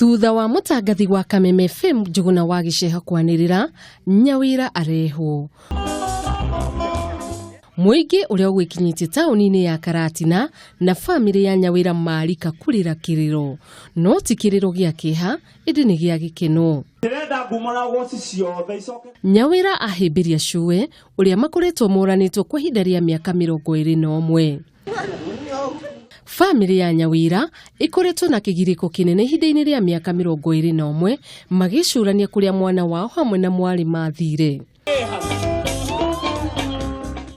Thutha wa mũtangathi wa Kameme FM Njũgũna wa Gĩceha kwanĩrĩra Nyawĩra arehwo. Mũingĩ ũrĩa ũgwĩkinyĩtie taũni-inĩ ya Karatina na bamĩrĩ ya Nyawĩra marika kũrĩra kĩrĩro, no ti kĩrĩro gĩa kĩeha ĩndĩ nĩ gĩa gĩkeno. Ndĩrenda ngumo na ũgoci ciothe icoke. Nyawĩra ahĩmbĩria cũwe ũrĩa makoretwo moranĩtwo kwa ihinda rĩa mĩaka 21. Bamĩrĩ ya Nyawĩra ĩkoretwo na kĩgirĩko kĩnene ihinda-inĩ rĩa mĩaka 21 magĩcũrania kũrĩa mwana wao hamwe na mwarĩ mathire.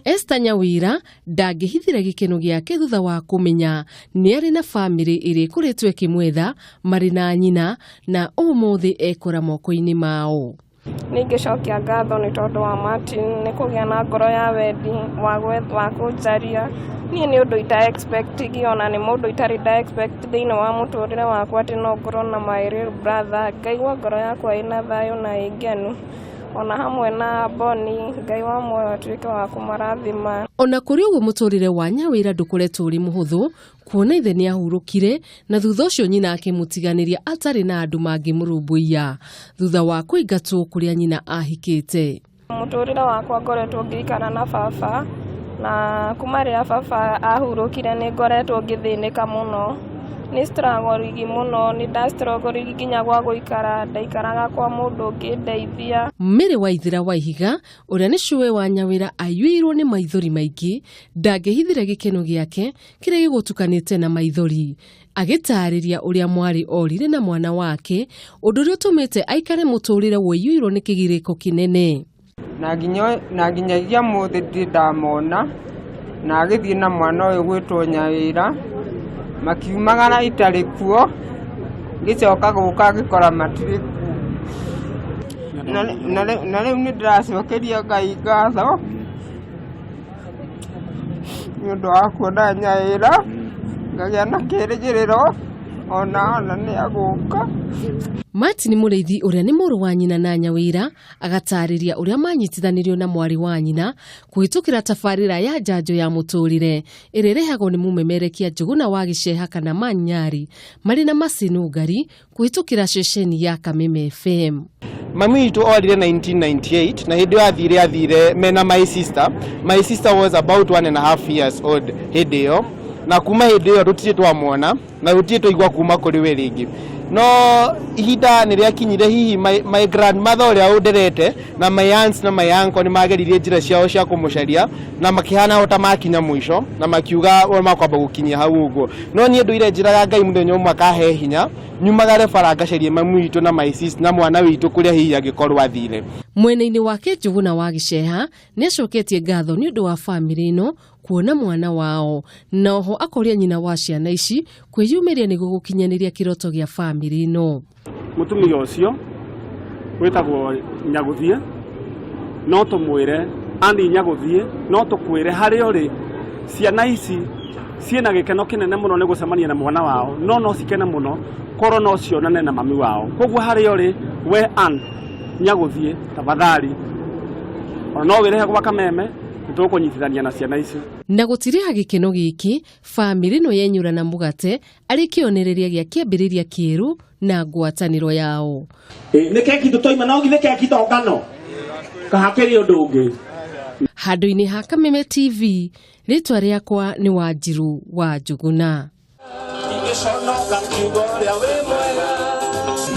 Esther Nyawĩra ndangĩhithire gĩkeno gĩake thutha wa kũmenya nĩ arĩ na bamĩrĩ ĩrĩa ĩkoretwo ĩkĩmwetha marĩ na nyina na ũmũthĩ ekora moko-inĩ mao. Ningĩcokia ngatho nĩ tondũ wa Martin nĩ kũgĩa na ngoro ya wendi wa kũnjaria. Niĩ nĩ ũndũ ita expect ona nĩ mũndũ itarĩ nda expect thĩinĩ wa mũtũrĩre wakwa atĩ no ngorwo na my real brother. Ngaigua ngoro yakwa ĩna thayũ na ĩ ngenu. Ona hamwe na Boni, Ngai wa muoyo atuĩke wa kũmarathima. Ona kũrĩ ũguo mũtũrĩre wa Nyawĩra ndũkoretwo ũrĩ mũhũthũ kuona ithe nĩ ahurũkire na thutha ũcio nyina akĩmũtiganĩria atarĩ na andũ mangĩmũrũmbũiya thutha wa kũingatwo kũrĩa nyina ahikĩte. Mũtũrĩre wakwa ngoretwo ngĩikara na baba na kuma rĩrĩa baba ahurũkire nĩ ngoretwo ngĩthĩnĩka mũno. Nĩ struggle mũno, nĩ nda struggle nginya gwa gũikara, ndaikaraga kwa mũndũ ũngĩndeithia. Mary Waithera wa Ihiga ũrĩa nĩ cũwe wa Nyawĩra aiyũirwo nĩ maithori maingĩ ndangĩhithire gĩkeno gĩake kĩrĩa gĩgũtukanĩte na maithori agĩtarĩria ũrĩa mwarĩ orire na mwana wake ũndũ ũrĩa ũtũmĩte aikare mũtũrĩre ũiyũirwo nĩ kĩgirĩko kĩnene. Na nginyagia mũthĩ ndirĩ ndamona na agĩthiĩ na mwana ũyũ gwĩtwo Nyawĩra makiumagara itarĩ kuo ngĩcoka gũka ngĩkora matirĩ kuo na rĩu nĩ ndĩracokeria Ngai ngatho nĩ ũndũ wa kuona Nyawĩra ngagĩa na kĩĩrĩgĩrĩro ona nĩ agũka. Martin Mũrĩithi ũrĩa nĩ mũrũ wa nyina na Nyawĩra agatarĩria ũrĩa manyitithanirio na mwarĩ wa nyina kũhĩtũkĩra tabarĩra ya njanjo ya mũtũrĩre ĩrĩa ĩrehagwo nĩ mũmemerekia Njũgũna wa Gĩceha kana Manyari marĩ na Macinũngari kũhĩtũkĩra ceceni ya Kameme FM. Mami witũ orire 1998 na hĩndĩ ĩyo athire mena my sister. My sister was about 1.5 years old hĩndĩ ĩyo, na kuma hĩndĩ ĩyo tũtirĩ twamwona na tũtirĩ twaigua kuma kũrĩ we rĩngĩ. No ihinda nĩ rĩakinyire hihi my grandmother ũrĩa ũnderete na my aunts na my uncle nĩ mageririe njĩra ciao cia kũmũcaria na makĩhana o ta makinya mũico na makiuga o makwamba gũkinyia hau ũguo. No niĩ ndũire njĩraga Ngai mũthenya ũmwe akahe hinya nyumagare bara ngacarie mami witũ na my sister na mwana witũ kũrĩa hihi angĩkorwo athire. Mwena-inĩ wake Njũgũna wa Gĩceha nĩ acoketie ngatho nĩ ũndũ wa bamĩrĩ ĩno kuona mwana wao na oho akoria nyina wa ciana ici kwĩyumĩria nĩguo gũkinyanĩria kĩroto gĩa bamĩrĩ ĩno. Mũtumia ũcio wĩtagwo Nyagũthiĩ no tũmwĩre ani Nyagũthiĩ no tũkwĩre harĩa ũrĩ ciana ici ciĩna gĩkeno kĩnene mũno nĩ gũcemania na mwana wao no cikene mũno korwo no cionane na mami wao. Koguo harĩa ũrĩ we Ann Nyagũthiĩ tafadhali ona no wĩrehe gwa Kameme nĩtũkũnyitithania na ciana ici. Na gũtirĩha gĩkeno gĩkĩ bamĩrĩ ĩno yenyũra na mũgate arĩ kĩonereria gĩa kĩambĩrĩria kĩerũ na ngwatanĩro yao. Nĩ keki tũtoima no githĩ keki to ngano kahakĩrĩ ũndũ ũngĩ. Handũ-inĩ ha Kameme TV rĩtwa rĩakwa nĩ Wanjiru wa Njũgũna. Ingĩconoka ngiuga ũrĩa wĩ mwega.